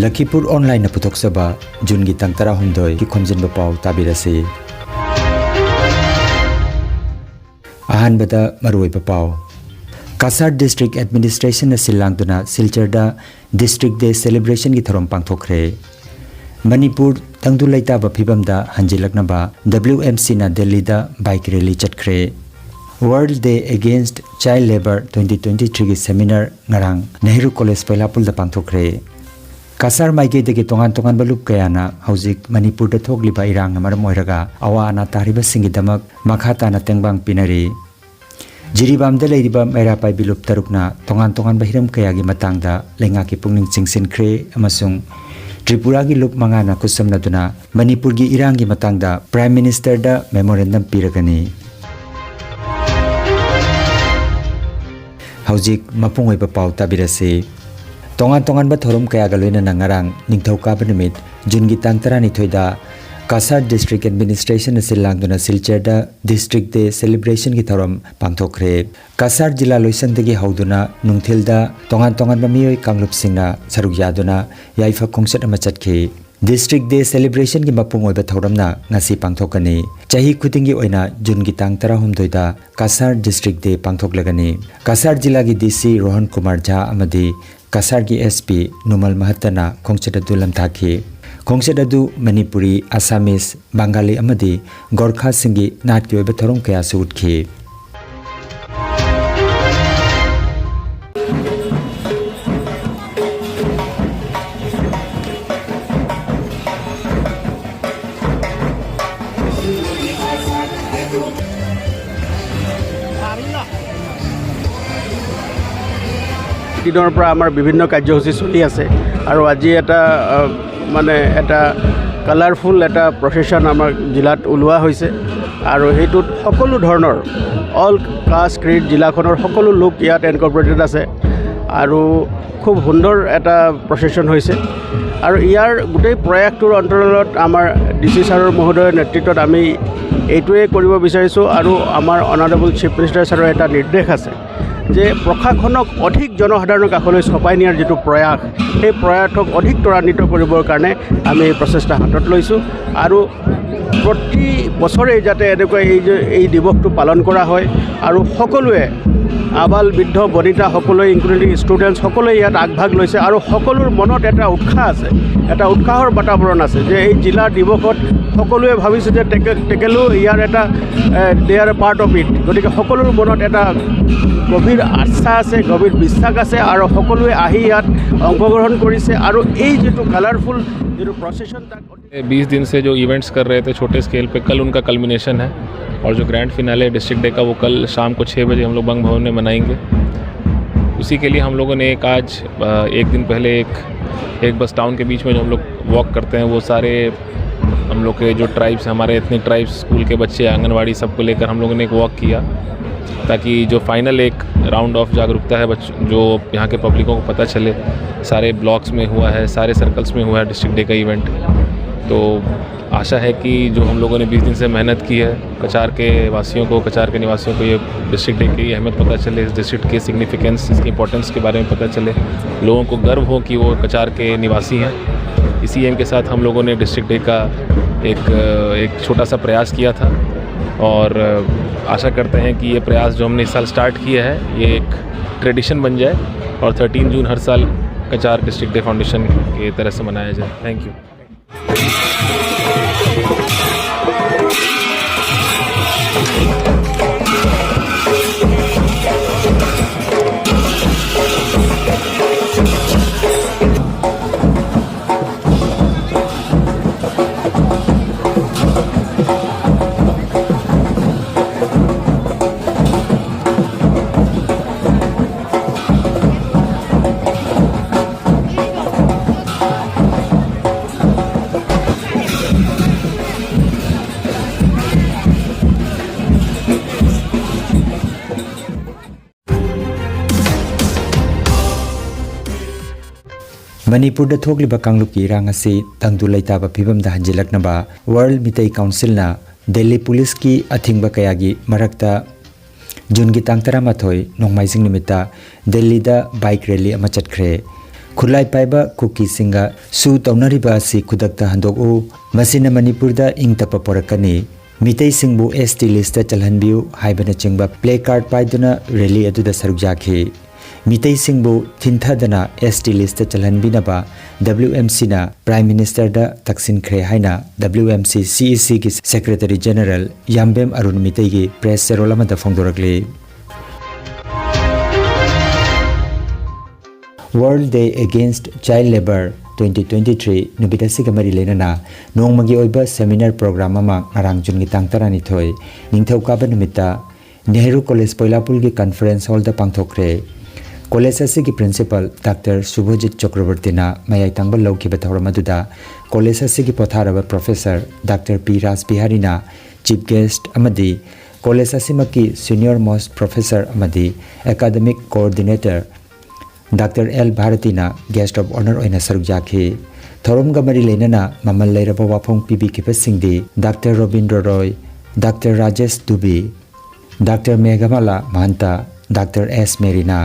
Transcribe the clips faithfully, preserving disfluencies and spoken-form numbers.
ꯂꯈꯤꯄꯨꯔ ꯑꯣꯟꯂꯥꯏꯟꯅ ꯄꯨꯊꯣꯛꯆꯕ ꯖꯨꯟꯒꯤ ꯇꯥꯡ ꯇꯔꯥꯍꯨꯝꯗꯣꯏꯒꯤ ꯈꯣꯝꯖꯤꯟꯕ ꯄꯥꯎ ꯇꯥꯕꯤꯔꯁꯤ꯫ ꯑꯍꯥꯟꯕꯗ ꯃꯔꯨꯑꯣꯏꯕ ꯄꯥꯎ꯫ ꯀꯁꯥꯔ ꯗꯤꯁꯇ꯭ꯔꯤꯛ ꯑꯦꯗꯃꯤꯅꯤꯁꯇ꯭ꯔꯦꯁꯟꯅ ꯁꯤꯜ ꯂꯥꯡꯗꯨꯅ ꯁꯤꯜꯆꯔꯗ ꯗꯤꯁꯇ꯭ꯔꯤꯛ ꯗꯦ ꯁꯦꯂꯦꯕ꯭ꯔꯦꯁꯟꯒꯤ ꯊꯧꯔꯝ ꯄꯥꯡꯊꯣꯛꯈ꯭ꯔꯦ꯫ ꯃꯅꯤꯄꯨꯔ ꯇꯪꯗꯨ ꯂꯩꯇꯥꯕ ꯐꯤꯕꯝꯗ ꯍꯟꯖꯤꯜꯂꯛꯅꯕ W M Cꯅ ꯗꯦꯜꯂꯤꯗ ꯕꯥꯏꯛ ꯔꯦꯂꯤ ꯆꯠꯈ꯭ꯔꯦ꯫ World Day Against Child Labour twenty twenty threeꯒꯤ ꯁꯦꯃꯤꯅꯥꯔ ꯉꯔꯥꯡ ꯅꯦꯍꯔꯨ ꯀꯣꯂꯦꯖ ꯕꯩꯂꯥꯄꯨꯜꯗ ꯄꯥꯡꯊꯣꯛꯈ꯭ꯔꯦ꯫ ꯀꯁꯥꯔ ꯃꯥꯏꯀꯩꯗꯒꯤ ꯇꯣꯉꯥꯟ ꯇꯣꯉꯥꯟꯕ ꯂꯨꯞ ꯀꯌꯥꯅ ꯍꯧꯖꯤꯛ ꯃꯅꯤꯄꯨꯔꯗ ꯊꯣꯛꯂꯤꯕ ꯏꯔꯥꯡꯅ ꯃꯔꯝ ꯑꯣꯏꯔꯒ ꯑꯋꯥ ꯑꯅꯥ ꯇꯥꯔꯤꯕꯁꯤꯡꯒꯤꯗꯃꯛ ꯃꯈꯥ ꯇꯥꯅ ꯇꯦꯡꯕꯥꯡ ꯄꯤꯅꯔꯤ꯫ ꯖꯤꯔꯤꯕꯥꯝꯗ ꯂꯩꯔꯤꯕ ꯃꯩꯔꯥ ꯄꯥꯏꯕꯤ ꯂꯨꯞ ꯇꯔꯨꯛꯅ ꯇꯣꯉꯥꯟ ꯇꯣꯉꯥꯟꯕ ꯍꯤꯔꯝ ꯀꯌꯥꯒꯤ ꯃꯇꯥꯡꯗ ꯂꯩꯉꯥꯛꯀꯤ ꯄꯨꯛꯅꯤꯡ ꯆꯤꯡꯁꯤꯟꯈ꯭ꯔꯦ ꯑꯃꯁꯨꯡ ꯇ꯭ꯔꯤꯄꯨꯔꯥꯒꯤ ꯂꯨꯞ ꯃꯉꯥꯅ ꯈꯨꯠꯁꯝꯅꯗꯨꯅ ꯃꯅꯤꯄꯨꯔꯒꯤ ꯏꯔꯥꯡꯒꯤ ꯃꯇꯥꯡꯗ ꯄ꯭ꯔꯥꯏꯝ ꯃꯤꯅꯤꯁꯇꯔꯗ ꯃꯦꯃꯣꯔꯦꯟꯗꯝ ꯄꯤꯔꯒꯅꯤ꯫ ꯍꯧꯖꯤꯛ ꯃꯄꯨꯡ ꯑꯣꯏꯕ ꯄꯥꯎ ꯇꯥꯕꯤꯔꯁꯤ꯫ ꯇꯣꯉꯥꯟ ꯇꯣꯉꯥꯟꯕ ꯊꯧꯔꯝ ꯀꯌꯥꯒ ꯂꯣꯏꯅꯅ ꯉꯔꯥꯡ ꯅꯤꯡꯊꯧꯀꯥꯕ ꯅꯨꯃꯤꯠ ꯖꯨꯟꯒꯤ ꯇꯥꯡ ꯇꯔꯥꯅꯤꯊꯣꯏꯗ ꯀꯁꯥꯔ ꯗꯤꯁꯇ꯭ꯔꯤꯛ ꯑꯦꯗꯃꯤꯅꯤꯁꯇ꯭ꯔꯦꯁꯟꯅ ꯁꯤꯜ ꯂꯥꯡꯗꯨꯅ ꯁꯤꯜꯆꯔꯗ ꯗꯤꯁꯇ꯭ꯔꯤꯛ ꯗꯦ ꯁꯦꯂꯦꯕ꯭ꯔꯦꯁꯟꯒꯤ ꯊꯧꯔꯝ ꯄꯥꯡꯊꯣꯛꯈ꯭ꯔꯦ꯫ ꯀꯁꯥꯔ ꯖꯤꯂꯥ ꯂꯣꯏꯁꯪꯗꯒꯤ ꯍꯧꯗꯨꯅ ꯅꯨꯡꯊꯤꯜꯗ ꯇꯣꯉꯥꯟ ꯇꯣꯉꯥꯟꯕ ꯃꯤꯑꯣꯏ ꯀꯥꯡꯂꯨꯞꯁꯤꯡꯅ ꯁꯔꯨꯛ ꯌꯥꯗꯨꯅ ꯌꯥꯏꯐ ꯈꯣꯡꯆꯠ ꯑꯃ ꯆꯠꯈꯤ꯫ ꯗꯤꯁꯇ꯭ꯔꯤꯛ ꯗꯦ ꯁꯦꯂꯦꯕ꯭ꯔꯦꯁꯟꯒꯤ ꯃꯄꯨꯡ ꯑꯣꯏꯕ ꯊꯧꯔꯝꯅ ꯉꯁꯤ ꯄꯥꯡꯊꯣꯛꯀꯅꯤ꯫ ꯆꯍꯤ ꯈꯨꯗꯤꯡꯒꯤ ꯑꯣꯏꯅ ꯖꯨꯟꯒꯤ ꯇꯥꯡ ꯇꯔꯥꯍꯨꯝꯗꯣꯏꯗ ꯀꯁꯥꯔ ꯗꯤꯁꯇ꯭ꯔꯤꯛ ꯗꯦ ꯄꯥꯡꯊꯣꯛꯂꯒꯅꯤ꯫ ꯀꯁꯥꯔ ꯖꯤꯂꯥꯒꯤ D C ꯔꯣꯍꯟ ꯀꯨꯃꯥꯔ ꯖꯥ ꯑꯃꯗꯤ ꯀꯁꯥꯔꯒꯤ S P ꯅꯨꯃꯜ ꯃꯍꯠꯇꯅ ꯈꯣꯡꯆꯠ ꯑꯗꯨ ꯂꯝꯊꯥꯈꯤ꯫ ꯈꯣꯡꯆꯠ ꯑꯗꯨ ꯃꯅꯤꯄꯨꯔꯤ, ꯑꯁꯥꯃꯤꯁ, ꯕꯪꯒꯥꯂꯤ ꯑꯃꯗꯤ ꯒꯣꯔꯈꯥꯁꯤꯡꯒꯤ ꯅꯥꯠꯀꯤ ꯑꯣꯏꯕ ꯊꯧꯔꯝ ꯀꯌꯥꯁꯨ ꯎꯠꯈꯤ꯫ দিনৰ পৰা আমাৰ বিভিন্ন কাৰ্যসূচী চলি আছে আৰু আজি এটা আহ, মানে এটা কালাৰফুল এটা প্ৰচেশ্যন আমাৰ জিলাত ওলোৱা হৈছে আৰু সেইটোত সকলো ধৰণৰ অল কাষ্ট ক্ৰিড জিলাখনৰ সকলো লোক ইয়াত এনকৰ্পৰেটেড আছে আৰু খুব সুন্দৰ এটা প্ৰচেশ্যন হৈছে আৰু ইয়াৰ গোটেই প্ৰয়াসটোৰ অন্তৰালত আমাৰ ডি চি ছাৰৰ মহোদয়ৰ নেতৃত্বত আমি এইটোৱে কৰিব বিচাৰিছোঁ আৰু আমাৰ অনাৰেবল চিফ মিনিষ্টাৰ ছাৰৰ এটা নিৰ্দেশ আছে যে প্ৰশাসনক অধিক জনসাধাৰণৰ কাষলৈ চপাই নিয়াৰ যিটো প্ৰয়াস, সেই প্ৰয়াসক অধিক ত্বৰান্বিত কৰিবৰ কাৰণে আমি এই প্ৰচেষ্টা হাতত লৈছোঁ। আৰু প্ৰতি বছৰেই যাতে এনেকৈ এই যে এই দিৱসটো পালন কৰা হয় আৰু সকলোৱে, আবাল বৃদ্ধ বনিতা সকলোৱে, ইনক্লুডিং ষ্টুডেণ্টছ সকলোৱে ইয়াত আগভাগ লৈছে আৰু সকলোৰ মনত এটা উৎসাহ আছে, এটা উৎসাহৰ বাতাবৰণ আছে যে এই জিলা দিৱসত সকলোৱে ভাবিছে যে তেকে তেকেলো ইয়াৰ এটা, দে আৰ পাৰ্ট অফ ইট। গতিকে সকলোৰ মনত এটা গভীৰ আস্থা আছে, গভীৰ বিশ্বাস আছে আৰু সকলোৱে আহি ইয়াত অংশগ্ৰহণ কৰিছে আৰু এই যিটো কালাৰফুল যিটো প্ৰচেশ্যন, তাক बीस दिन से जो इवेंट्स कर रहे थे छोटे स्केल पे, कल उनका कल्मिनेशन है। और जो ग्रैंड फिनाले डिस्ट्रिक्ट डे का, वो कल शाम को छः बजे हम लोग बंग भवन में मनाएंगे। उसी के लिए हम लोगों ने एक आज अ, एक दिन पहले एक एक बस टाउन के बीच में जो हम लोग वॉक करते हैं, वो सारे हम लोग के जो ट्राइब्स, हमारे एथनिक ट्राइब्स, स्कूल के बच्चे, आंगनवाड़ी, सबको लेकर हम लोगों ने एक वॉक किया, ताकि जो फाइनल एक राउंड ऑफ जागरूकता है बच जो यहाँ के पब्लिकों को पता चले। सारे ब्लॉक्स में हुआ है, सारे सर्कल्स में हुआ है डिस्ट्रिक्ट डे का इवेंट। तो आशा है कि जो हम लोगों ने बीस दिन से मेहनत की है, कचार के वासियों को, कचार के निवासियों को ये डिस्ट्रिक्ट डे की अहमियत पता चले, इस डिस्ट्रिक्ट की सिग्निफिकेंस, इसकी इंपॉर्टेंस के बारे में पता चले, लोगों को गर्व हो कि वो कचार के निवासी हैं। इसी एम के साथ हम लोगों ने डिस्ट्रिक्ट डे का एक एक छोटा सा प्रयास किया था और आशा करते हैं कि ये प्रयास जो हमने इस साल स्टार्ट किया है, ये एक ट्रेडिशन बन जाए और थर्टीन जून हर साल कचार डिस्ट्रिक्ट डे फाउंडेशन के तरह से मनाया जाए। Thank you. ꯃꯅꯤꯄꯨꯔꯗ ꯊꯣꯛꯂꯤꯕ ꯀꯥꯡꯂꯨꯞꯀꯤ ꯏꯔꯥꯡ ꯑꯁꯤ ꯇꯪꯗꯨ ꯂꯩꯇꯥꯕ ꯐꯤꯕꯝꯗ ꯍꯟꯖꯤꯜꯂꯛꯅꯕ ꯋꯥꯔꯜ ꯃꯤꯇꯩ ꯀꯥꯎꯟꯁꯤꯜꯅ ꯗꯦꯜꯂꯤ ꯄꯨꯂꯤꯁꯀꯤ ꯑꯊꯤꯡꯕ ꯀꯌꯥꯒꯤ ꯃꯔꯛꯇ ꯖꯨꯟꯒꯤ ꯇꯥꯡ ꯇꯔꯥꯃꯥꯊꯣꯏ ꯅꯣꯡꯃꯥꯏꯖꯤꯡ ꯅꯨꯃꯤꯠꯇ ꯗꯦꯜꯂꯤꯗ ꯕꯥꯏꯛ ꯔꯦꯂꯤ ꯑꯃ ꯆꯠꯈ꯭ꯔꯦ꯫ ꯈꯨꯠꯂꯥꯏ ꯄꯥꯏꯕ ꯀꯨꯀꯤꯁꯤꯡꯒ ꯁꯨ ꯇꯧꯅꯔꯤꯕ ꯑꯁꯤ ꯈꯨꯗꯛꯇ ꯍꯟꯗꯣꯛꯎ, ꯃꯁꯤꯅ ꯃꯅꯤꯄꯨꯔꯗ ꯏꯪ ꯇꯞꯄ ꯄꯣꯔꯛꯀꯅꯤ, ꯃꯤꯇꯩꯁꯤꯡꯕꯨ ꯑꯦꯁ ꯇꯤ ꯂꯤꯁꯇ ꯆꯜꯍꯟꯕꯤꯌꯨ ꯍꯥꯏꯕꯅꯆꯤꯡꯕ ꯄ꯭ꯂꯦ ꯀꯥꯔꯗ ꯄꯥꯏꯗꯨꯅ ꯔꯦꯂꯤ ꯑꯗꯨꯗ ꯁꯔꯨꯛ ꯌꯥꯈꯤ꯫ ꯃꯤꯇꯩꯁꯤꯡꯕꯨ ꯊꯤꯟꯊꯗꯅ ꯑꯦꯁ ꯇꯤ ꯂꯤꯁꯇ ꯆꯜꯍꯟꯕꯤꯅꯕ ꯗꯕ꯭ꯂꯤꯎ ꯑꯦꯝ ꯁꯤꯅ ꯄ꯭ꯔꯥꯏꯝ ꯃꯤꯅꯤꯁꯇꯔꯗ ꯇꯛꯁꯤꯟꯈ꯭ꯔꯦ ꯍꯥꯏꯅ ꯗꯕ꯭ꯂꯤꯎ ꯑꯦꯝ ꯁꯤ ꯁꯤ ꯏ ꯁꯤꯒꯤ ꯁꯦꯀ꯭ꯔꯦꯇꯔꯤ ꯖꯦꯅꯔꯦꯜ ꯌꯥꯝꯕꯦꯝ ꯑꯔꯨꯟ ꯃꯤꯇꯩꯒꯤ ꯄ꯭ꯔꯦꯁ ꯆꯦꯔꯣꯜ ꯑꯃꯗ ꯐꯣꯡꯗꯣꯔꯛꯂꯤ꯫ World Day Against Child Labour twenty twenty-three ꯅꯨꯃꯤꯠ ꯑꯁꯤꯒ ꯃꯔꯤ ꯂꯩꯅꯅ ꯅꯣꯡꯃꯒꯤ ꯑꯣꯏꯕ ꯁꯦꯃꯤꯅꯥꯔ ꯄ꯭ꯔꯣꯒ꯭ꯔꯥꯝ ꯑꯃ ꯉꯔꯥꯡ ꯖꯨꯟꯒꯤ ꯇꯥꯡ ꯇꯔꯥꯅꯤꯊꯣꯏ, ꯅꯤꯡꯊꯧꯀꯥꯕ ꯅꯨꯃꯤꯠꯇ ꯅꯦꯍꯔꯨ ꯀꯣꯂꯦꯖ ꯄꯣꯏꯂꯥꯄꯨꯜꯒꯤ ꯀꯟꯐꯔꯦꯟꯁ ꯍꯣꯜꯗ ꯄꯥꯡꯊꯣꯛꯈ꯭ꯔꯦ꯫ ꯀꯣꯂꯦꯖ ꯑꯁꯤꯒꯤ ꯄ꯭ꯔꯤꯟꯁꯤꯄꯜ ꯗꯥꯛꯇꯔ ꯁꯨꯚꯖꯤꯠ ꯆꯀ꯭ꯔꯕꯔꯇꯤꯅ ꯃꯌꯥꯏ ꯇꯥꯡꯕ ꯂꯧꯈꯤꯕ ꯊꯧꯔꯝ ꯑꯗꯨꯗ ꯀꯣꯂꯦꯖ ꯑꯁꯤꯒꯤ ꯄꯣꯊꯥꯔꯕ ꯄ꯭ꯔꯣꯐꯦꯁꯔ ꯗꯥꯛꯇꯔ ꯄꯤ ꯔꯥꯖ ꯕꯤꯍꯥꯔꯤꯅ ꯆꯤꯐ ꯒꯦꯁ꯭ꯠ ꯑꯃꯗꯤ ꯀꯣꯂꯦꯖ ꯑꯁꯤꯃꯛꯀꯤ ꯁꯤꯅꯤꯌꯔ ꯃꯣꯁ꯭ꯠ ꯄ꯭ꯔꯣꯐꯦꯁꯔ ꯑꯃꯗꯤ ꯑꯦꯀꯥꯗꯃꯤꯛ ꯀꯣꯑꯣꯔꯗꯤꯅꯦꯇꯔ ꯗꯥꯛꯇꯔ ꯑꯦꯜ ꯚꯥꯔꯇꯤꯅ ꯒꯦꯁ꯭ꯠ ꯑꯣꯐ ꯑꯣꯅꯔ ꯑꯣꯏꯅ ꯁꯔꯨꯛ ꯌꯥꯈꯤ꯫ ꯊꯧꯔꯝꯒ ꯃꯔꯤ ꯂꯩꯅꯅ ꯃꯃꯜ ꯂꯩꯔꯕ ꯋꯥꯐꯣꯡ ꯄꯤꯕꯤꯈꯤꯕꯁꯤꯡꯗꯤ doctor Robindra Roy, doctor Rajesh Dubey, doctor Meghmala Mahanta, doctor S Marina,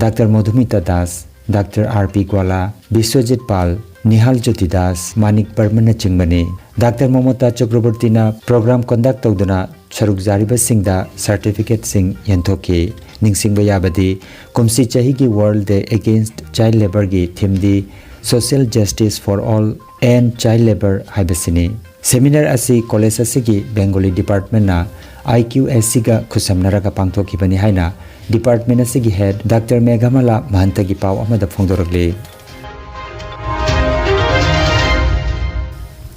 doctor Madhumita Das, doctor R P ꯒ꯭ꯋꯥꯂꯥ, Biswajit ꯄꯥꯜ, ꯅꯤꯍꯥꯜ ꯖꯣꯇꯤ ꯗꯥꯁ, ꯃꯥꯅꯤꯛ ꯕꯔꯃꯟꯅꯆꯤꯡꯕꯅꯤ꯫ ꯗꯥꯛꯇꯔ ꯃꯃꯇꯥ ꯆꯀ꯭ꯔꯕꯔꯇꯤꯅ ꯄ꯭ꯔꯣꯒ꯭ꯔꯥꯝ ꯀꯟꯗꯛ ꯇꯧꯗꯨꯅ ꯁꯔꯨꯛ ꯌꯥꯔꯤꯕꯁꯤꯡꯗ ꯁꯔꯇꯤꯐꯤꯀꯦꯠꯁꯤꯡ ꯌꯦꯟꯊꯣꯛꯈꯤ꯫ ꯅꯤꯡꯁꯤꯡꯕ ꯌꯥꯕꯗꯤ, ꯀꯨꯝꯁꯤ ꯆꯍꯤꯒꯤ World Day Against Child Labourꯒꯤ ꯊꯤꯝꯗꯤ Social Justice for All End Child Labour ꯍꯥꯏꯕꯁꯤꯅꯤ꯫ ꯁꯦꯃꯤꯅꯥꯔ ꯑꯁꯤ ꯀꯣꯂꯦꯖ ꯑꯁꯤꯒꯤ ꯕꯦꯡꯒꯣꯂꯤ ꯗꯤꯄꯥꯔꯠꯃꯦꯟꯅ ꯑꯥꯏ ꯀ꯭ꯌꯨ ꯑꯦꯁ ꯁꯤꯒ ꯈꯨꯠꯁꯝꯅꯔꯒ ꯄꯥꯡꯊꯣꯛꯈꯤꯕꯅꯤ ꯍꯥꯏꯅ ꯗꯤꯄꯥꯔꯠꯃꯦꯟ ꯑꯁꯤꯒꯤ ꯍꯦꯗ ꯗꯥꯛꯇꯔ ꯃꯦꯘꯃꯥꯂꯥ ꯃꯍꯟꯇꯒꯤ ꯄꯥꯎ ꯑꯃꯗ ꯐꯣꯡꯗꯣꯔꯛꯂꯤ꯫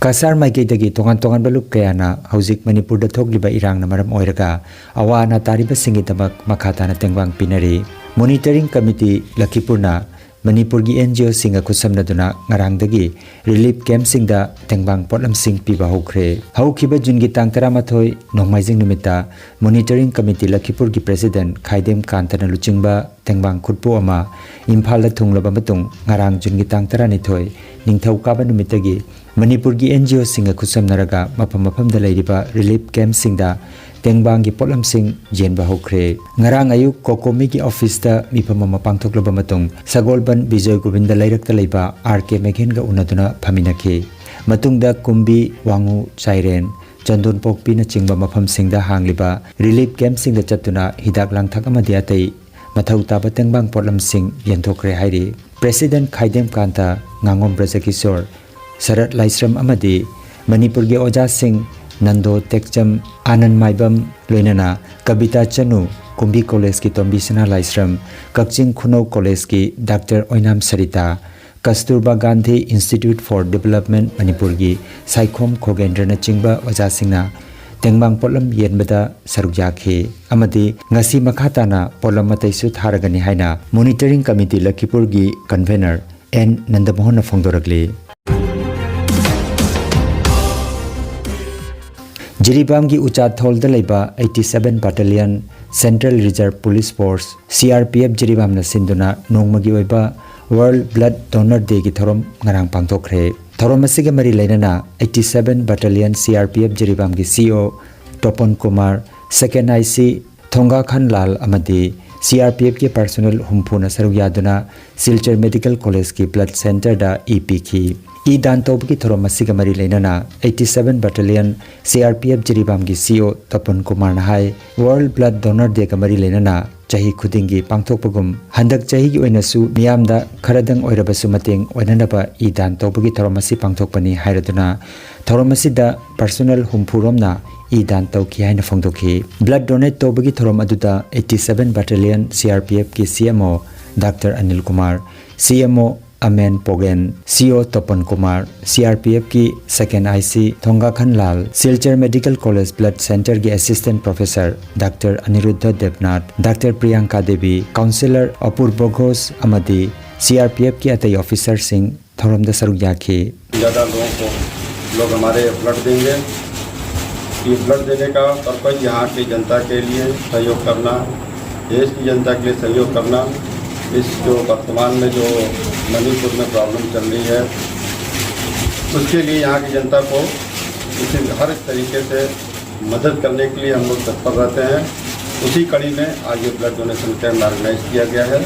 ꯀꯁꯥꯔ ꯃꯥꯏꯀꯩꯗꯒꯤ ꯇꯣꯉꯥꯟ ꯇꯣꯉꯥꯟꯕ ꯂꯨꯞ ꯀꯌꯥꯅ ꯍꯧꯖꯤꯛ ꯃꯅꯤꯄꯨꯔꯗ ꯊꯣꯛꯂꯤꯕ ꯏꯔꯥꯡꯅ ꯃꯔꯝ ꯑꯣꯏꯔꯒ ꯑꯋꯥ ꯑꯅꯥ ꯇꯥꯔꯤꯕꯁꯤꯡꯒꯤꯗꯃꯛ ꯃꯈꯥ ꯇꯥꯅ ꯇꯦꯡꯕꯥꯡ ꯄꯤꯅꯔꯤ꯫ ꯃꯣꯅꯤꯇꯔꯤꯡ ꯀꯃꯤꯇꯤ ꯂꯈꯤꯄꯨꯔꯅ ꯃꯅꯤꯄꯨꯔꯒꯤ ꯑꯦꯟ ꯖꯤ ꯑꯣꯁꯤꯡꯒ ꯈꯨꯠꯁꯝꯅꯗꯨꯅ ꯉꯔꯥꯡꯗꯒꯤ ꯔꯤꯂꯤꯐ ꯀꯦꯝꯞꯁꯤꯡꯗ ꯇꯦꯡꯕꯥꯡ ꯄꯣꯠꯂꯝꯁꯤꯡ ꯄꯤꯕ ꯍꯧꯈ꯭ꯔꯦ꯫ ꯍꯧꯈꯤꯕ ꯖꯨꯟꯒꯤ ꯇꯥꯡ ꯇꯔꯥꯃꯥꯊꯣꯏ ꯅꯣꯡꯃꯥꯏꯖꯤꯡ ꯅꯨꯃꯤꯠꯇ ꯃꯣꯅꯤꯇꯔꯤꯡ ꯀꯃꯤꯇꯤ ꯂꯈꯤꯄꯨꯔꯒꯤ ꯄ꯭ꯔꯦꯁꯤꯗꯦꯟꯠ ꯈꯥꯏꯗꯦꯝ ꯀꯥꯟꯇꯅ ꯂꯨꯆꯤꯡꯕ ꯇꯦꯡꯕꯥꯡ ꯈꯨꯠꯄꯨ ꯑꯃ ꯏꯝꯐꯥꯜꯗ ꯊꯨꯡꯂꯕ ꯃꯇꯨꯡ, ꯉꯔꯥꯡ ꯖꯨꯟꯒꯤ ꯇꯥꯡ ꯇꯔꯥꯅꯤꯊꯣꯏ, ꯅꯤꯡꯊꯧꯀꯥꯕ ꯅꯨꯃꯤꯠꯇꯒꯤ ꯃꯅꯤꯄꯨꯔꯒꯤ ꯑꯦꯟ ꯖꯤ ꯑꯣꯁꯤꯡꯒ ꯈꯨꯠꯁꯝꯅꯔꯒ ꯃꯐꯝ ꯃꯐꯝꯗ ꯂꯩꯔꯤꯕ ꯔꯤꯂꯤꯐ ꯀꯦꯝꯞꯁꯤꯡꯗ ꯇꯦꯡꯕꯥꯡꯒꯤ ꯄꯣꯠꯂꯝꯁꯤꯡ ꯌꯦꯟꯕ ꯍꯧꯈ꯭ꯔꯦ꯫ ꯉꯔꯥꯡ ꯑꯌꯨꯛ ꯀꯣꯀꯣꯃꯤꯒꯤ ꯑꯣꯐꯤꯁꯇ ꯃꯤꯐꯝ ꯑꯃ ꯄꯥꯡꯊꯣꯛꯂꯕ ꯃꯇꯨꯡ ꯁꯒꯣꯜꯕꯟ ꯕꯤꯖꯣꯏ ꯒꯣꯕꯤꯟꯗ ꯂꯩꯔꯛꯇ ꯂꯩꯕ ꯑꯥꯔ ꯀꯦ ꯃꯦꯘꯦꯟꯒ ꯎꯅꯗꯨꯅ ꯐꯝꯃꯤꯟꯅꯈꯤ꯫ ꯃꯇꯨꯡꯗ ꯀꯨꯝꯕꯤ, ꯋꯥꯉꯨ, ꯆꯥꯏꯔꯦꯟ, ꯆꯟꯗꯣꯟꯄꯣꯛꯄꯤꯅꯆꯤꯡꯕ ꯃꯐꯝꯁꯤꯡꯗ ꯍꯥꯡꯂꯤꯕ ꯔꯤꯂꯤꯐ ꯀꯦꯝꯞꯁꯤꯡꯗ ꯆꯠꯇꯨꯅ ꯍꯤꯗꯥꯛ ꯂꯥꯡꯊꯛ ꯑꯃꯗꯤ ꯑꯇꯩ ꯃꯊꯧ ꯇꯥꯕ ꯇꯦꯡꯕꯥꯡ ꯄꯣꯠꯂꯝꯁꯤꯡ ꯌꯦꯟꯊꯣꯛꯈ꯭ꯔꯦ ꯍꯥꯏꯔꯤ꯫ ꯄ꯭ꯔꯦꯁꯤꯗꯦꯟꯠ ꯈꯥꯏꯗꯦꯝ ꯀꯥꯟꯇ, ꯉꯥꯉꯣꯝ ꯕ꯭ꯔꯖꯀꯤꯁꯣꯔ, ꯁꯔꯠ ꯂꯥꯏꯁ꯭ꯔꯝ ꯑꯃꯗꯤ ꯃꯅꯤꯄꯨꯔꯒꯤ ꯑꯣꯖꯥꯁꯤꯡ ꯅꯟꯗꯣ ꯇꯦꯛꯆꯝ, ꯑꯥꯅꯟ ꯃꯥꯏꯕꯝ, ꯂꯣꯏꯅꯅ ꯀꯕꯤꯇꯥ ꯆꯅꯨ, ꯀꯨꯝꯕꯤ ꯀꯣꯂꯦꯖꯀꯤ ꯇꯣꯝꯕꯤꯁꯅꯥ ꯂꯥꯏꯁ꯭ꯔꯝ, ꯀꯛꯆꯤꯡ ꯈꯨꯅꯧ ꯀꯣꯂꯦꯖꯀꯤ doctor Oinam Sarita, Kasturba Gandhi institute for development ꯃꯅꯤꯄꯨꯔꯒꯤ ꯁꯥꯏꯈꯣꯝ ꯈꯣꯒꯦꯟꯗ꯭ꯔꯅꯆꯤꯡꯕ ꯑꯣꯖꯥꯁꯤꯡꯅ ꯇꯦꯡꯕꯥꯡ ꯄꯣꯠꯂꯝ ꯌꯦꯟꯕꯗ ꯁꯔꯨꯛ ꯌꯥꯈꯤ ꯑꯃꯗꯤ ꯉꯁꯤ ꯃꯈꯥ ꯇꯥꯅ ꯄꯣꯠꯂꯝ ꯑꯇꯩꯁꯨ ꯊꯥꯔꯒꯅꯤ ꯍꯥꯏꯅ ꯃꯣꯅꯤꯇꯔꯤꯡ ꯀꯃꯤꯇꯤ ꯂꯈꯤꯄꯨꯔꯒꯤ ꯀꯟꯚꯦꯅꯔ ꯑꯦꯟ ꯅꯟꯗꯃꯣꯍꯟꯅ ꯐꯣꯡꯗꯣꯔꯛꯂꯤ꯫ ꯖꯤꯔꯤꯕꯥꯝꯒꯤ ꯎꯆꯥꯊꯣꯜꯗ ꯂꯩꯕ eighty seven Battalion Central Reserve Police Force, C R P F, ꯖꯤꯔꯤꯕꯥꯝꯅ ꯁꯤꯟꯗꯨꯅ ꯅꯣꯡꯃꯒꯤ ꯑꯣꯏꯕ World Blood Donor Dayꯒꯤ ꯊꯧꯔꯝ ꯉꯔꯥꯡ ꯄꯥꯡꯊꯣꯛꯈ꯭ꯔꯦ꯫ ꯊꯧꯔꯝ ꯑꯁꯤꯒ ꯃꯔꯤ ꯂꯩꯅꯅ eighty seven Battalion C R P F ꯖꯤꯔꯤꯕꯥꯝꯒꯤ C O Topan Kumar, Second I C Thongakhan ꯂꯥꯜ ꯑꯃꯗꯤ C R P Fꯀꯤ personnel ꯍꯨꯝꯐꯨꯅ ꯁꯔꯨꯛ ꯌꯥꯗꯨꯅ ꯁꯤꯜꯆꯔ ꯃꯦꯗꯤꯀꯦꯜ ꯀꯣꯂꯦꯖꯀꯤ ꯕ꯭ꯂꯗ ꯁꯦꯟꯇꯔꯗ ꯏ ꯄꯤꯈꯤ꯫ ꯏ ꯗꯥꯟ ꯇꯧꯕꯒꯤ ꯊꯧꯔꯝ ꯑꯁꯤꯒ ꯃꯔꯤ ꯂꯩꯅꯅ eighty seven Battalion C R P F ꯖꯤꯔꯤꯕꯥꯝꯒꯤ C O ꯇꯄꯟ ꯀꯨꯃꯥꯔꯅ ꯍꯥꯏ, World Blood Donor Dayꯒ ꯃꯔꯤ ꯂꯩꯅꯅ ꯆꯍꯤ ꯈꯨꯗꯤꯡꯒꯤ ꯄꯥꯡꯊꯣꯛꯄꯒꯨꯝ ꯍꯟꯗꯛ ꯆꯍꯤꯒꯤ ꯑꯣꯏꯅꯁꯨ ꯃꯤꯌꯥꯝꯗ ꯈꯔꯗꯪ ꯑꯣꯏꯔꯕꯁꯨ ꯃꯇꯦꯡ ꯑꯣꯏꯅꯅꯕ ꯏ ꯗꯥꯟ ꯇꯧꯕꯒꯤ ꯊꯧꯔꯝ ꯑꯁꯤ ꯄꯥꯡꯊꯣꯛꯄꯅꯤ ꯍꯥꯏꯔꯗꯨꯅ ꯊꯧꯔꯝ ꯑꯁꯤꯗ personnel ꯍꯨꯝꯐꯨ ꯔꯣꯝꯅ ꯏ ꯗꯥꯟ ꯇꯧꯈꯤ ꯍꯥꯏꯅ ꯐꯣꯡꯗꯣꯛꯈꯤ꯫ Blood donate ꯇꯧꯕꯒꯤ ꯊꯧꯔꯝ ꯑꯗꯨꯗ eighty seven Battalion C R P Fꯀꯤ C M O doctor Anil Kumar, C M O ꯑꯃꯦꯟ ꯄꯣꯒꯦꯟ, C O Topan Kumar, C R P Fꯀꯤ Second I C Thongakhan Lal, Silchar medical college blood ꯁꯦꯟꯇꯔꯒꯤ assistant professor doctor Aniruddha Debnath, doctor Priyanka Debi, councillor Apurba Ghosh ꯑꯃꯗꯤ C R P Fꯀꯤ ꯑꯇꯩ ꯑꯣꯐꯤꯁꯔꯁꯤꯡ ꯊꯧꯔꯝꯗ ꯁꯔꯨꯛ ꯌꯥꯈꯤ꯫ ज़्यादा लोगों को, लोग हमारे ब्लड देंगे। ये ब्लड देने का पर्पज यहाँ की जनता के लिए सहयोग करना, देश की जनता के लिए सहयोग करना, इस जो वर्तमान में जो मणिपुर में प्रॉब्लम चल रही है, उसके लिए यहाँ की जनता को इसे हर तरीके से मदद करने के लिए हम लोग तत्पर रहते हैं। उसी कड़ी में आज ये ब्लड डोनेशन कैंप ऑर्गेनाइज किया गया है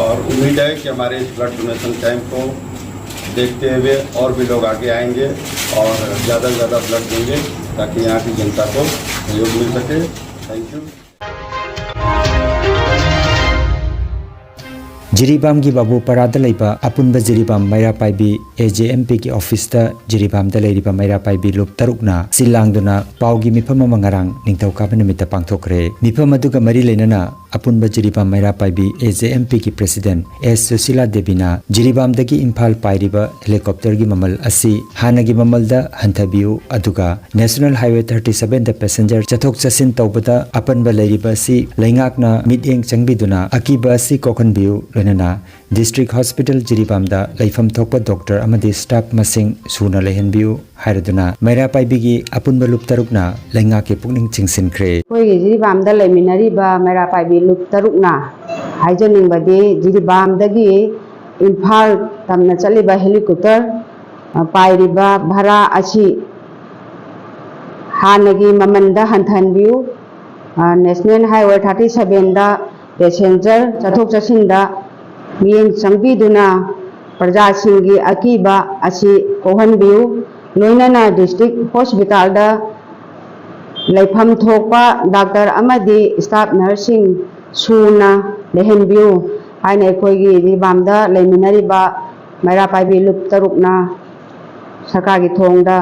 और उम्मीद है कि हमारे इस ब्लड डोनेशन कैंप को देखते हुए और भी लोग आगे आएंगे और ज़्यादा से ज़्यादा ब्लड देंगे, ताकि यहाँ की जनता को सहयोग मिल सके। Thank you. ꯖꯤꯔꯤꯕꯥꯝꯒꯤ ꯕꯥꯕꯨꯄꯥꯔꯥꯗ ꯂꯩꯕ ꯑꯄꯨꯟꯕ ꯖꯤꯔꯤꯕꯥꯝ ꯃꯩꯔꯥ ꯄꯥꯏꯕꯤ, ꯑꯦ ꯖꯦ ꯑꯦꯝ ꯄꯤꯒꯤ ꯑꯣꯐꯤꯁꯇ ꯖꯤꯔꯤꯕꯥꯝꯗ ꯂꯩꯔꯤꯕ ꯃꯩꯔꯥ ꯄꯥꯏꯕꯤ ꯂꯨꯞ ꯇꯔꯨꯛꯅ ꯁꯤꯜ ꯂꯥꯡꯗꯨꯅ ꯄꯥꯎꯒꯤ ꯃꯤꯐꯝ ꯑꯃ ꯉꯔꯥꯡ ꯅꯤꯡꯊꯧꯀꯥꯕ ꯅꯨꯃꯤꯠꯇ ꯄꯥꯡꯊꯣꯛꯈ꯭ꯔꯦ꯫ ꯃꯤꯐꯝ ꯑꯗꯨꯒ ꯃꯔꯤ ꯂꯩꯅꯅ ꯑꯄꯨꯟꯕ ꯖꯤꯔꯤꯕꯥꯝ ꯃꯩꯔꯥ ꯄꯥꯏꯕꯤ, ꯑꯦ ꯖꯦ ꯑꯦꯝ ꯄꯤꯒꯤ ꯄ꯭ꯔꯦꯁꯤꯗꯦꯟꯠ ꯑꯦꯁ ꯁꯨꯁꯤꯂꯥ ꯗꯦꯕꯤꯅ ꯖꯤꯔꯤꯕꯥꯝꯗꯒꯤ ꯏꯝꯐꯥꯜ ꯄꯥꯏꯔꯤꯕ ꯍꯦꯂꯤꯀꯣꯞꯇꯔꯒꯤ ꯃꯃꯜ ꯑꯁꯤ ꯍꯥꯟꯅꯒꯤ ꯃꯃꯜꯗ ꯍꯟꯊꯕꯤꯌꯨ, ꯑꯗꯨꯒ ꯅꯦꯁꯅꯦꯜ ꯍꯥꯏꯋꯦ ꯊꯥꯔꯇꯤ ꯁꯚꯦꯟꯗ ꯄꯦꯁꯦꯟꯖꯔ ꯆꯠꯊꯣꯛ ꯆꯠꯁꯤꯟ ꯇꯧꯕꯗ ꯑꯄꯟꯕ ꯂꯩꯔꯤꯕ ꯑꯁꯤ ꯂꯩꯉꯥꯛꯅ ꯃꯤꯠꯌꯦꯡ ꯆꯪꯕꯤꯗꯨꯅ ꯑꯀꯤꯕ ꯑꯁꯤ ꯀꯣꯛꯍꯟꯕꯤꯌꯨ, ꯂꯣꯏꯅꯅ ꯗꯤꯁꯇ꯭ꯔꯤꯛ ꯍꯣꯁꯄꯤꯇꯥꯜ ꯖꯤꯔꯤꯕꯥꯝꯗ ꯂꯩꯐꯝ ꯊꯣꯛꯄ ꯗꯣꯛꯇꯔ ꯑꯃꯗꯤ ꯁ꯭ꯇꯥꯐ ꯃꯁꯤꯡ ꯁꯨꯅ ꯂꯩꯍꯟꯕꯤꯌꯨ ꯍꯥꯏꯔꯗꯨꯅ ꯃꯩꯔꯥ ꯄꯥꯏꯕꯤꯒꯤ ꯑꯄꯨꯟꯕ ꯂꯨꯞ ꯇꯔꯨꯛꯅ ꯂꯩꯉꯥꯛꯀꯤ ꯄꯨꯛꯅꯤꯡ ꯆꯤꯡꯁꯤꯟꯈ꯭ꯔꯦ꯫ ꯑꯩꯈꯣꯏꯒꯤ ꯖꯤꯔꯤꯕꯥꯝꯗ ꯂꯩꯃꯤꯟꯅꯔꯤꯕ ꯃꯩꯔꯥ ꯄꯥꯏꯕꯤ ꯂꯨꯞ ꯇꯔꯨꯛꯅ ꯍꯥꯏꯖꯅꯤꯡꯕꯗꯤ, ꯖꯤꯔꯤꯕꯥꯝꯗꯒꯤ ꯏꯝꯐꯥꯜ ꯇꯝꯅ ꯆꯠꯂꯤꯕ ꯍꯦꯂꯤꯀꯣꯞꯇꯔ, ꯑ, ꯄꯥꯏꯔꯤꯕ ꯚꯔꯥ ꯑꯁꯤ ꯍꯥꯟꯅꯒꯤ ꯃꯃꯜꯗ ꯍꯟꯊꯍꯟꯕꯤꯌꯨ꯫ ꯑ, ꯅꯦꯁꯅꯦꯜ ꯍꯥꯏꯋꯦ ꯊꯥꯔꯇꯤ ꯁꯚꯦꯟꯗ ꯄꯦꯁꯦꯟꯖꯔ ꯆꯠꯊꯣꯛ ꯆꯠꯁꯤꯟꯗ ꯃꯤꯠꯌꯦꯡ ꯆꯪꯕꯤꯗꯨꯅ ꯄ꯭ꯔꯖꯥꯁꯤꯡꯒꯤ ꯑꯀꯤꯕ ꯑꯁꯤ ꯀꯣꯛꯍꯟꯕꯤꯌꯨ꯫ ꯂꯣꯏꯅꯅ ꯗꯤꯁꯇ꯭ꯔꯤꯛ ꯍꯣꯁꯄꯤꯇꯥꯜꯗ ꯂꯩꯐꯝ ꯊꯣꯛꯄ ꯗꯥꯛꯇꯔ ꯑꯃꯗꯤ ꯁ꯭ꯇꯥꯐ ꯅꯔꯁꯁꯤꯡ ꯁꯨꯅ ꯂꯩꯍꯟꯕꯤꯌꯨ ꯍꯥꯏꯅ ꯑꯩꯈꯣꯏꯒꯤ ꯖꯤꯔꯤꯕꯥꯝꯗ ꯂꯩꯃꯤꯟꯅꯔꯤꯕ ꯃꯩꯔꯥ ꯄꯥꯏꯕꯤ ꯂꯨꯞ ꯇꯔꯨꯛꯅ ꯁꯔꯀꯥꯔꯒꯤ ꯊꯣꯡꯗ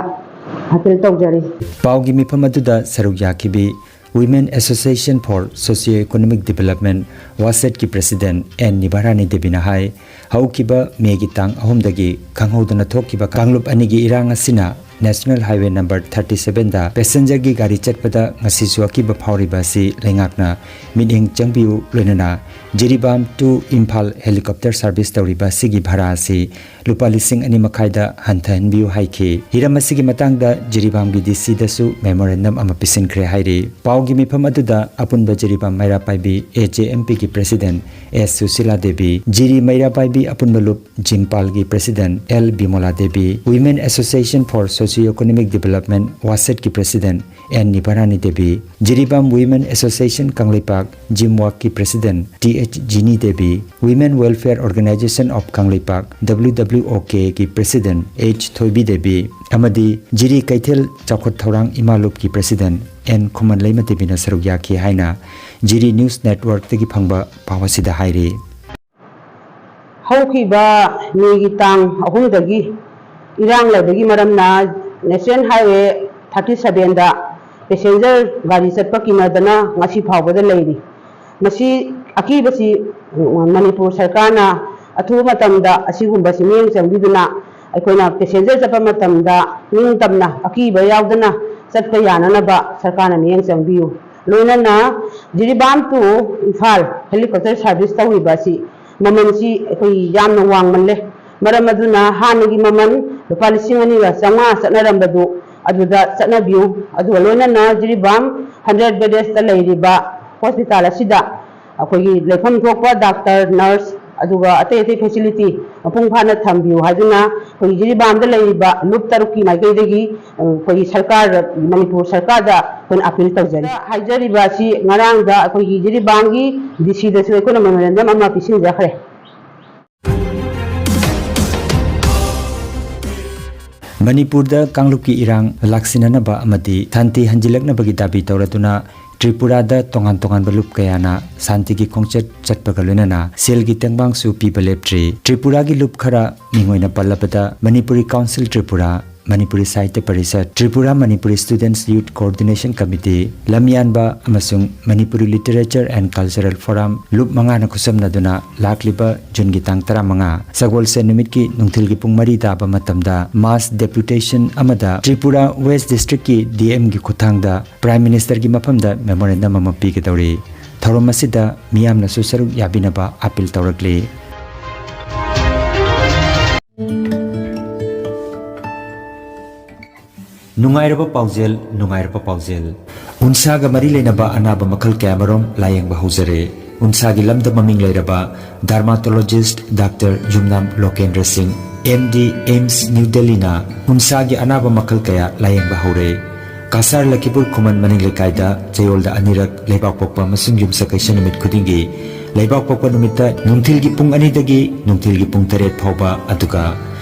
ꯑꯄꯤꯜ ꯇꯧꯖꯔꯤ꯫ ꯄꯥꯎꯒꯤ ꯃꯤꯐꯝ ꯑꯗꯨꯗ ꯁꯔꯨꯛ ꯌꯥꯈꯤꯕꯤ Women Association for Socio Economic Development, ꯋꯥꯁꯦꯠꯀꯤ ꯄ꯭ꯔꯦꯁꯤꯗꯦꯟꯠ ꯑꯦꯟ ꯅꯤꯚꯥꯔꯥꯅꯤ ꯗꯦꯕꯤꯅ ꯍꯥꯏ, ꯍꯧꯈꯤꯕ ꯃꯦꯒꯤ ꯇꯥꯡ ꯑꯍꯨꯝꯗꯒꯤ ꯈꯪꯍꯧꯗꯅ ꯊꯣꯛꯈꯤꯕ ꯀꯥꯡꯂꯨꯞ ꯑꯅꯤꯒꯤ ꯏꯔꯥꯡ ꯑꯁꯤꯅ ꯅꯦꯁꯅꯦꯜ ꯍꯥꯏꯋꯦ ꯅꯝꯕꯔ ꯊꯥꯔꯇꯤ ꯁꯚꯦꯟꯗ ꯄꯦꯁꯦꯟꯖꯔꯒꯤ ꯒꯥꯔꯤ ꯆꯠꯄꯗ ꯉꯁꯤꯁꯨ ꯑꯀꯤꯕ ꯐꯥꯎꯔꯤꯕ ꯑꯁꯤ ꯂꯩꯉꯥꯛꯅ ꯃꯤꯠꯌꯦꯡ ꯆꯪꯕꯤꯌꯨ, ꯂꯣꯏꯅꯅ Jiribam to Imphal helicopter service ꯇꯧꯔꯤꯕ ꯑꯁꯤꯒꯤ ꯚꯔꯥ ꯑꯁꯤ ꯂꯨꯄꯥ ꯂꯤꯁꯤꯡ ꯑꯅꯤ ꯃꯈꯥꯏꯗ ꯍꯟꯊꯍꯟꯕꯤꯌꯨ ꯍꯥꯏꯈꯤ꯫ ꯍꯤꯔꯝ ꯑꯁꯤꯒꯤ ꯃꯇꯥꯡꯗ ꯖꯤꯔꯤꯕꯥꯝꯒꯤ ꯗꯤ ꯁꯤꯗꯁꯨ memorandum ꯑꯃ ꯄꯤꯁꯤꯟꯈ꯭ꯔꯦ ꯍꯥꯏꯔꯤ꯫ ꯄꯥꯎꯒꯤ ꯃꯤꯐꯝ ꯑꯗꯨꯗ ꯑꯄꯨꯟꯕ Jiribam ꯃꯩꯔꯥ ꯄꯥꯏꯕꯤ A J M P ꯒꯤ president S ꯁꯨꯁꯤꯂꯥ ꯗꯦꯕꯤ, ꯖꯤꯔꯤ ꯃꯩꯔꯥ ꯄꯥꯏꯕꯤ ꯑꯄꯨꯟꯕ ꯂꯨꯞ ꯖꯤꯝꯄꯥꯜꯒꯤ president L Bimola Devi, Women Association for Socio Economic Development ꯋꯥꯁꯦꯠꯀꯤ president N ꯅꯤꯕꯥꯔꯥꯅꯤ Devi, Jiribam Women Association Kangleipak ꯖꯤꯝꯋꯥꯛꯀꯤ president T H ꯖꯤꯅꯤ Devi, Women Welfare Organization of Kangleipak W W O K ꯒꯤ president H ꯊꯣꯏꯕꯤ ꯗꯦꯕꯤ ꯑꯃꯗꯤ ꯖꯤꯔꯤ ꯀꯩꯊꯦꯜ ꯆꯥꯎꯈꯠ ꯊꯧꯔꯥꯡ ꯏꯃꯥꯂꯨꯞꯀꯤ president N ꯈꯨꯃꯟꯂꯩꯃ ꯗꯦꯕꯤꯅ ꯁꯔꯨꯛ ꯌꯥꯈꯤ ꯍꯥꯏꯅ ꯖꯤꯔꯤ News Networkꯇꯒꯤ ꯐꯪꯕ ꯄꯥꯎ ꯑꯁꯤꯗ ꯍꯥꯏꯔꯤ꯫ ꯍꯧꯈꯤꯕ ꯃꯦꯒꯤ ꯇꯥꯡ ꯑꯍꯨꯝꯗꯒꯤ ꯏꯔꯥꯡ ꯂꯩꯕꯒꯤ ꯃꯔꯝꯅ National Highway thirty sevenꯗ passenger ꯒꯥꯔꯤ ꯆꯠꯄ ꯀꯤꯅꯗꯅ ꯉꯁꯤ ꯐꯥꯎꯕꯗ ꯂꯩꯔꯤ꯫ ꯃꯁꯤ ꯑꯀꯤꯕꯁꯤ ꯃꯅꯤꯄꯨꯔ ꯁꯔꯀꯥꯔꯅ ꯑꯊꯨꯕ ꯃꯇꯝꯗ ꯑꯁꯤꯒꯨꯝꯕꯁꯤ ꯃꯤꯠꯌꯦꯡ ꯆꯪꯕꯤꯗꯨꯅ ꯑꯩꯈꯣꯏꯅ passenger ꯆꯠꯄ ꯃꯇꯝꯗ ꯅꯤꯡꯇꯝꯅ ꯑꯀꯤꯕ ꯌꯥꯎꯗꯅ ꯆꯠꯄ ꯌꯥꯅꯅꯕ ꯁꯔꯀꯥꯔꯅ ꯃꯤꯠꯌꯦꯡ ꯆꯪꯕꯤꯌꯨ꯫ ꯂꯣꯏꯅꯅ Jiribam to Imphal helicopter service ꯇꯧꯔꯤꯕ ꯑꯁꯤ ꯃꯃꯜꯁꯤ ꯑꯩꯈꯣꯏ ꯌꯥꯝꯅ ꯋꯥꯡꯃꯜꯂꯦ꯫ ꯃꯔꯝ ꯑꯗꯨꯅ ꯍꯥꯟꯅꯒꯤ ꯃꯃꯜ ꯂꯨꯄꯥ ꯂꯤꯁꯤꯡ ꯑꯅꯤꯒ ꯆꯥꯝꯃꯉꯥ ꯆꯠꯅꯔꯝꯕꯗꯨ ꯑꯗꯨꯗ ꯆꯠꯅꯕꯤꯌꯨ꯫ ꯑꯗꯨꯒ ꯂꯣꯏꯅꯅ ꯖꯤꯔꯤꯕꯥꯝ hundred bedded ꯂꯩꯔꯤꯕ hospital ꯑꯁꯤꯗ ꯑꯩꯈꯣꯏꯒꯤ ꯂꯩꯐꯝ ꯊꯣꯛꯄ doctor, nurse ꯑꯗꯨꯒ ꯑꯇꯩ ꯑꯇꯩ facility ꯃꯄꯨꯡ ꯐꯥꯅ ꯊꯝꯕꯤꯌꯨ ꯍꯥꯏꯗꯨꯅ ꯑꯩꯈꯣꯏꯒꯤ ꯖꯤꯔꯤꯕꯥꯝꯗ ꯂꯩꯔꯤꯕ ꯂꯨꯞ ꯇꯔꯨꯛꯀꯤ ꯃꯥꯏꯀꯩꯗꯒꯤ ꯑꯩꯈꯣꯏꯒꯤ ꯁꯔꯀꯥꯔ, ꯃꯅꯤꯄꯨꯔ ꯁꯔꯀꯥꯔꯗ ꯑꯩꯈꯣꯏꯅ appeal ꯇꯧꯖꯔꯤ꯫ ꯍꯥꯏꯖꯔꯤꯕ ꯑꯁꯤ ꯉꯔꯥꯡꯗ ꯑꯩꯈꯣꯏꯒꯤ ꯖꯤꯔꯤꯕꯥꯝꯒꯤ D Cꯗꯁꯨ ꯑꯩꯈꯣꯏꯅ memorandum ꯑꯃ ꯄꯤꯁꯤꯟꯖꯈ꯭ꯔꯦ꯫ ꯃꯅꯤꯄꯨꯔꯗ ꯀꯥꯡꯂꯨꯞꯀꯤ ꯏꯔꯥꯡ ꯂꯥꯛꯁꯤꯟꯅꯅꯕ ꯑꯃꯗꯤ ꯁꯥꯟꯇꯤ ꯍꯟꯖꯤꯜꯂꯛꯅꯕꯒꯤ ꯗꯥꯕꯤ ꯇꯧꯔꯗꯨꯅ ꯇ꯭ꯔꯤꯄꯨꯔꯥꯗ ꯇꯣꯉꯥꯟ ꯇꯣꯉꯥꯟꯕ ꯂꯨꯞ ꯀꯌꯥꯅ ꯁꯥꯟꯇꯤꯒꯤ ꯈꯣꯡꯆꯠ ꯆꯠꯄꯒ ꯂꯣꯏꯅꯅ ꯁꯦꯜꯒꯤ ꯇꯦꯡꯕꯥꯡꯁꯨ ꯄꯤꯕ ꯂꯦꯞꯇ꯭ꯔꯤ꯫ ꯇ꯭ꯔꯤꯄꯨꯔꯥꯒꯤ ꯂꯨꯞ ꯈꯔ ꯃꯤꯡ ꯑꯣꯏꯅ ꯄꯜꯂꯕꯗ Manipuri council Tripura, Manipuri Sahitya Parishad, Tripura Manipuri students youth coordination committee, ꯂꯝꯌꯥꯟꯕ ꯑꯃꯁꯨꯡ Manipuri literature and cultural forum ꯂꯨꯞ ꯃꯉꯥꯅ ꯈꯨꯠꯁꯝꯅꯗꯨꯅ ꯂꯥꯛꯂꯤꯕ ꯖꯨꯟꯒꯤ ꯇꯥꯡ ꯇꯔꯥꯃꯉꯥ ꯁꯒꯣꯜꯁꯦꯟ ꯅꯨꯃꯤꯠꯀꯤ ꯅꯨꯡꯊꯤꯜꯒꯤ ꯄꯨꯡ ꯃꯔꯤ ꯇꯥꯕ ꯃꯇꯝꯗ mass deputation ꯑꯃꯗ ꯇ꯭ꯔꯤꯄꯨꯔꯥ ꯋꯦꯁ ꯗꯤꯁꯇ꯭ꯔꯤꯛꯀꯤ D Mꯒꯤ ꯈꯨꯠꯊꯥꯡꯗ Prime Ministerꯒꯤ ꯃꯐꯝꯗ memorandum ꯑꯃ ꯄꯤꯒꯗꯧꯔꯤ꯫ ꯊꯧꯔꯝ ꯑꯁꯤꯗ ꯃꯤꯌꯥꯝꯅꯁꯨ ꯁꯔꯨꯛ ꯌꯥꯕꯤꯅꯕ ꯑꯥꯄꯤꯜ ꯇꯧꯔꯛꯂꯤ꯫ ꯅꯨꯡꯉꯥꯏꯔꯕ ꯄꯥꯎꯖꯦꯜ, ꯅꯨꯡꯉꯥꯏꯔꯕ ꯄꯥꯎꯖꯦꯜ꯫ ꯎꯟꯁꯥꯒ ꯃꯔꯤ ꯂꯩꯅꯕ ꯑꯅꯥꯕ ꯃꯈꯜ ꯀꯌꯥꯃꯔꯨꯝ ꯂꯥꯌꯦꯡꯕ ꯍꯧꯖꯔꯦ꯫ ꯎꯟꯁꯥꯒꯤ ꯂꯝꯗ ꯃꯃꯤꯡ ꯂꯩꯔꯕ dermatologist ꯗꯥꯛꯇꯔ ꯌꯨꯝꯅꯥꯝ ꯂꯣꯀꯦꯟꯗ꯭ꯔ ꯁꯤꯡ, ꯑꯦꯝ ꯗꯤ, ꯑꯦꯝꯁ ꯅ꯭ꯌꯨ ꯗꯦꯜꯂꯤꯅ ꯎꯟꯁꯥꯒꯤ ꯑꯅꯥꯕ ꯃꯈꯜ ꯀꯌꯥ ꯂꯥꯌꯦꯡꯕ ꯍꯧꯔꯦ꯫ ꯀꯥꯁꯥꯔ ꯂꯈꯤꯄꯨꯔ ꯈꯨꯃꯟ ꯃꯅꯤꯡ ꯂꯩꯀꯥꯏꯗ ꯆꯌꯣꯜꯗ ꯑꯅꯤꯔꯛ ꯂꯩꯕꯥꯛꯄꯣꯛꯄ ꯑꯃꯁꯨꯡ ꯌꯨꯝꯁꯀꯩꯁ ꯅꯨꯃꯤꯠ ꯈꯨꯗꯤꯡꯒꯤ ꯂꯩꯕꯥꯛꯄꯣꯛꯄ ꯅꯨꯃꯤꯠꯇ ꯅꯨꯡꯊꯤꯜꯒꯤ ꯄꯨꯡ ꯑꯅꯤꯗꯒꯤ ꯅꯨꯡꯊꯤꯜꯒꯤ ꯄꯨꯡ ꯇꯔꯦꯠ ꯐꯥꯎꯕ, ꯑꯗꯨꯒ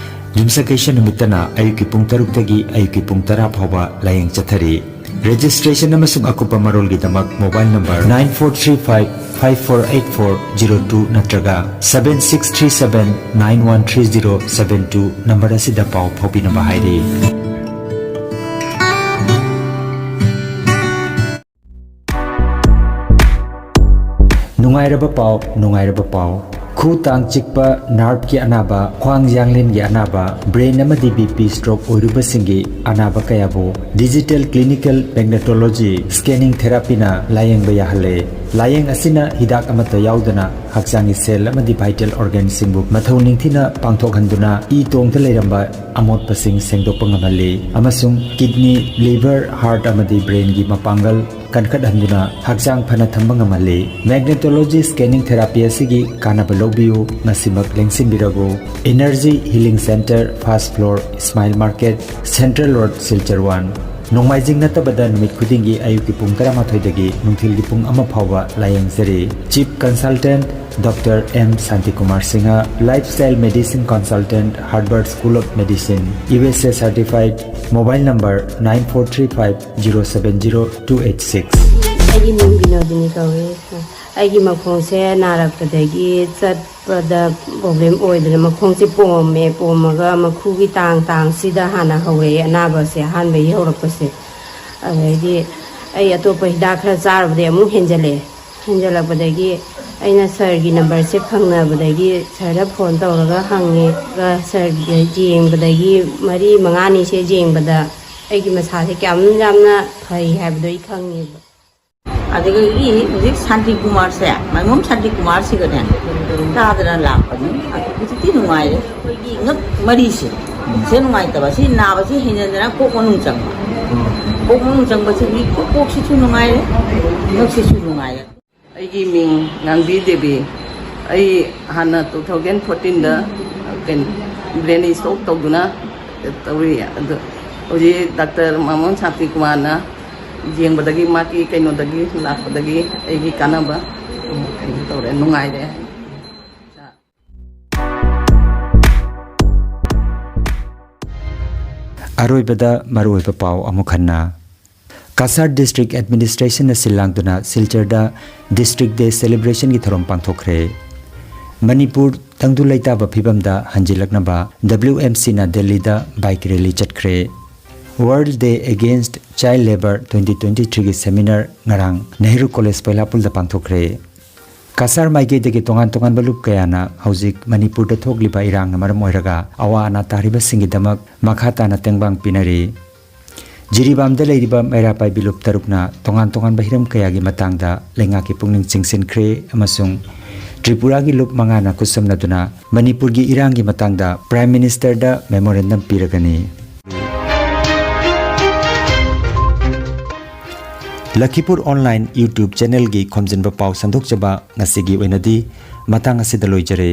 ꯌꯨꯝꯁꯀꯩꯁ ꯅꯨꯃꯤꯠꯇꯅ ꯑꯌꯨꯛꯀꯤ ꯄꯨꯡ ꯇꯔꯨꯛꯇꯒꯤ ꯑꯌꯨꯛꯀꯤ ꯄꯨꯡ ꯇꯔꯥ ꯐꯥꯎꯕ ꯂꯥꯌꯦꯡ ꯆꯠꯊꯔꯤ꯫ Registration ꯑꯃꯁꯨꯡ ꯑꯀꯨꯞꯄ ꯃꯔꯣꯜꯒꯤꯗꯃꯛ mobile number nine four three five five four eight four zero two ꯅꯠꯇ꯭ꯔꯒ seven six three seven nine one three zero seven two number ꯑꯁꯤꯗ ꯄꯥꯎ ꯐꯥꯎꯕꯤꯅꯕ ꯍꯥꯏꯔꯤ꯫ ꯅꯨꯡꯉꯥꯏꯔꯕ ꯄꯥꯎ, ꯅꯨꯡꯉꯥꯏꯔꯕ ꯄꯥꯎ꯫ ꯈꯨ ꯇꯥꯡ ꯆꯤꯛꯄ, nerve ꯀꯤ ꯑꯅꯥꯕ, ꯈ꯭ꯋꯥꯡ ꯌꯥꯡꯂꯦꯟꯒꯤ ꯑꯅꯥꯕ, brain ꯑꯃꯗꯤ B P stroke ꯑꯣꯏꯔꯨꯕꯁꯤꯡꯒꯤ ꯑꯅꯥꯕ ꯀꯌꯥꯕꯨ digital clinical magnetology scanning therapy ꯅ ꯂꯥꯌꯦꯡꯕ ꯌꯥꯍꯜꯂꯦ꯫ ꯂꯥꯌꯦꯡ ꯑꯁꯤꯅ ꯍꯤꯗꯥꯛ ꯑꯃꯠꯇ ꯌꯥꯎꯗꯅ ꯍꯛꯆꯥꯡꯒꯤ cell ꯑꯃꯗꯤ vital organ ꯁꯤꯡꯕꯨ ꯃꯊꯧ ꯅꯤꯡꯊꯤꯅ ꯄꯥꯡꯊꯣꯛꯍꯟꯗꯨꯅ ꯏ ꯇꯣꯡꯗ ꯂꯩꯔꯝꯕ ꯑꯃꯣꯠꯄꯁꯤꯡ ꯁꯦꯡꯗꯣꯛꯄ ꯉꯝꯍꯜꯂꯤ ꯑꯃꯁꯨꯡ kidney, liver, heart ꯑꯃꯗꯤ brain ꯒꯤ ꯃꯄꯥꯡꯒꯜ ꯀꯟꯈꯠꯍꯟꯗꯨꯅ ꯍꯛꯆꯥꯡ ꯐꯅ ꯊꯝꯕ ꯉꯝꯍꯜꯂꯤ꯫ Magnetology scanning therapy ꯑꯁꯤꯒꯤ ꯀꯥꯟꯅꯕ ꯂꯧꯕꯤꯌꯨ, ꯉꯁꯤꯃꯛ ꯂꯦꯡꯁꯤꯟꯕꯤꯔꯕꯨ꯫ Energy Healing Center, first floor, Smile Market, Central Road, Silchar one꯫ ꯅꯣꯡꯃꯥꯏꯖꯤꯡ ꯅꯠꯇꯕꯗ ꯅꯨꯃꯤꯠ ꯈꯨꯗꯤꯡꯒꯤ ꯑꯌꯨꯛꯀꯤ ꯄꯨꯡ ꯇꯔꯥꯃꯥꯊꯣꯏꯗꯒꯤ ꯅꯨꯡꯊꯤꯜꯒꯤ ꯄꯨꯡ ꯑꯃ ꯐꯥꯎꯕ ꯂꯥꯌꯦꯡꯖꯔꯤ꯫ Chief Consultant Doctor M Shantikumar Singha, Lifestyle Medicine Consultant, Harvard School of Medicine, U S A certified, mobile number nine four three five zero seven zero two eight six꯫ ꯑꯩꯒꯤ ꯃꯤꯡ ꯕꯤꯅꯣꯗꯤꯅꯤ ꯀꯧꯏ꯫ ꯑꯩꯒꯤ ꯃꯈꯣꯡꯁꯦ ꯅꯥꯔꯛꯄꯗꯒꯤ ꯆꯠꯄꯗ problem ꯑꯣꯏꯗꯅ ꯃꯈꯣꯡꯁꯦ ꯄꯣꯝꯃꯦ꯫ ꯄꯣꯝꯃꯒ ꯃꯈꯨꯒꯤ ꯇꯥꯡ, ꯇꯥꯡꯁꯤꯗ ꯍꯥꯟꯅ ꯍꯧꯔꯛꯑꯦ ꯑꯅꯥꯕꯁꯦ, ꯑꯍꯥꯟꯕꯒꯤ ꯍꯧꯔꯛꯄꯁꯦ꯫ ꯑꯗꯩꯗꯤ ꯑꯩ ꯑꯇꯣꯞꯄ ꯍꯤꯗꯥꯛ ꯈꯔ ꯆꯥꯔꯨꯕꯗꯒꯤ ꯑꯃꯨꯛ ꯍꯦꯟꯖꯜꯂꯛꯑꯦ꯫ ꯍꯦꯟꯖꯜꯂꯛꯄꯗꯒꯤ ꯑꯩꯅ sir ꯒꯤ number ꯁꯦ ꯐꯪꯅꯕꯗꯒꯤ sir ꯗ phone ꯇꯧꯔꯒ ꯍꯪꯉꯦ꯫ ꯑꯗꯨꯒ sir ꯒꯤ ꯌꯦꯡꯕꯗꯒꯤ ꯃꯔꯤ ꯃꯉꯥꯅꯤꯁꯦ ꯌꯦꯡꯕꯗ ꯑꯩꯒꯤ ꯃꯁꯥꯁꯦ ꯀꯌꯥꯝ ꯌꯥꯝꯅ ꯐꯩ ꯍꯥꯏꯕꯗꯣ ꯑꯩ ꯈꯪꯉꯦꯕ꯫ ꯑꯗꯨꯗꯒꯤ ꯍꯧꯖꯤꯛ ꯁꯥꯟꯇꯤ ꯀꯨꯃꯥꯔꯁꯦ, ꯃꯥꯏꯃꯣꯝ ꯁꯥꯟꯇꯤ ꯀꯨꯃꯥꯔꯁꯤꯒꯅꯦ ꯇꯥꯗꯅ ꯂꯥꯛꯄꯅꯤ꯫ ꯑꯗꯨ ꯍꯧꯖꯤꯛꯇꯤ ꯅꯨꯡꯉꯥꯏꯔꯦ꯫ ꯑꯩꯈꯣꯏꯒꯤ ꯉꯛ ꯃꯔꯤꯁꯦ, ꯁꯦ ꯅꯨꯡꯉꯥꯏꯇꯕ, ꯁꯤ ꯅꯥꯕꯁꯤ ꯍꯦꯟꯖꯟꯗꯅ ꯀꯣꯛ ꯃꯅꯨꯡ ꯆꯪꯕ꯫ ꯀꯣꯛ ꯃꯅꯨꯡ ꯆꯪꯕꯁꯤꯗꯤ ꯀꯣꯛꯁꯤꯁꯨ ꯅꯨꯡꯉꯥꯏꯔꯦ, ꯉꯛꯁꯤꯁꯨ ꯅꯨꯡꯉꯥꯏꯔꯦ꯫ ꯑꯩꯒꯤ ꯃꯤꯡ ꯉꯥꯟꯕꯤ ꯗꯦꯕꯤ꯫ ꯑꯩ ꯍꯥꯟꯅ two thousand fourteen ꯗ ꯀꯩꯅꯣ, brain stroke ꯇꯧꯗꯨꯅ ꯇꯧꯔꯤ꯫ ꯑꯗꯣ ꯍꯧꯖꯤꯛ ꯗꯥꯛꯇꯔ ꯃꯥꯃꯣꯟ ꯁꯥꯟꯇꯤ ꯀꯨꯃꯥꯔꯅ ꯌꯦꯡꯕꯗꯒꯤ, ꯃꯥꯒꯤ ꯀꯩꯅꯣꯗꯒꯤ ꯂꯥꯛꯄꯗꯒꯤ ꯑꯩꯒꯤ ꯀꯥꯟꯅꯕ, ꯎꯝ, ꯀꯩꯅꯣ ꯇꯧꯔꯦ, ꯅꯨꯡꯉꯥꯏꯔꯦ꯫ ꯑꯔꯣꯏꯕꯗ ꯃꯔꯨꯑꯣꯏꯕ ꯄꯥꯎ ꯑꯃꯨꯛ ꯍꯟꯅ꯫ ꯀꯁꯥꯔ District Administration ꯅ ꯁꯤꯜ ꯂꯥꯡꯗꯨꯅ ꯁꯤꯜꯆꯔꯗ District Day celebration ꯒꯤ ꯊꯧꯔꯝ ꯄꯥꯡꯊꯣꯛꯈ꯭ꯔꯦ꯫ ꯃꯅꯤꯄꯨꯔ ꯇꯪꯗꯨ ꯂꯩꯇꯥꯕ ꯐꯤꯕꯝꯗ ꯍꯟꯖꯤꯜꯂꯛꯅꯕ W M C ꯅ ꯗꯦꯜꯂꯤꯗ bike rally ꯆꯠꯈ꯭ꯔꯦ꯫ World Day Against Child Labour twenty twenty three ꯒꯤ seminar ꯉꯔꯥꯡ ꯅꯦꯍꯔꯨ ꯀꯣꯂꯦꯖ ꯄꯩꯂꯥꯄꯨꯜꯗ ꯄꯥꯡꯊꯣꯛꯈ꯭ꯔꯦ꯫ ꯀꯁꯥꯔ ꯃꯥꯏꯀꯩꯗꯒꯤ ꯇꯣꯉꯥꯟ ꯇꯣꯉꯥꯟꯕ ꯂꯨꯞ ꯀꯌꯥꯅ ꯍꯧꯖꯤꯛ ꯃꯅꯤꯄꯨꯔꯗ ꯊꯣꯛꯂꯤꯕ ꯏꯔꯥꯡꯅ ꯃꯔꯝ ꯑꯣꯏꯔꯒ ꯑꯋꯥ ꯑꯅꯥ ꯇꯥꯔꯤꯕꯁꯤꯡꯒꯤꯗꯃꯛ ꯃꯈꯥ ꯇꯥꯅ ꯇꯦꯡꯕꯥꯡ ꯄꯤꯅꯔꯤ꯫ ꯖꯤꯔꯤꯕꯥꯝꯗ ꯂꯩꯔꯤꯕ ꯃꯩꯔꯥ ꯄꯥꯏꯕꯤ ꯂꯨꯞ ꯇꯔꯨꯛꯅ ꯇꯣꯉꯥꯟ ꯇꯣꯉꯥꯟꯕ ꯍꯤꯔꯝ ꯀꯌꯥꯒꯤ ꯃꯇꯥꯡꯗ ꯂꯩꯉꯥꯛꯀꯤ ꯄꯨꯛꯅꯤꯡ ꯆꯤꯡꯁꯤꯟꯈ꯭ꯔꯦ ꯑꯃꯁꯨꯡ ꯇ꯭ꯔꯤꯄꯨꯔꯥꯒꯤ ꯂꯨꯞ ꯃꯉꯥꯅ ꯈꯨꯠꯁꯝꯅꯗꯨꯅ ꯃꯅꯤꯄꯨꯔꯒꯤ ꯏꯔꯥꯡꯒꯤ ꯃꯇꯥꯡꯗ Prime Minister ꯗ memorandum ꯄꯤꯔꯒꯅꯤ꯫ ꯂꯈꯤꯄꯨꯔ Online YouTube channel ꯒꯤ ꯈꯣꯝꯖꯤꯟꯕ ꯄꯥꯎ ꯁꯟꯗꯣꯛꯆꯕ ꯉꯁꯤꯒꯤ ꯑꯣꯏꯅꯗꯤ ꯃꯇꯥꯡ ꯑꯁꯤꯗ ꯂꯣꯏꯖꯔꯦ꯫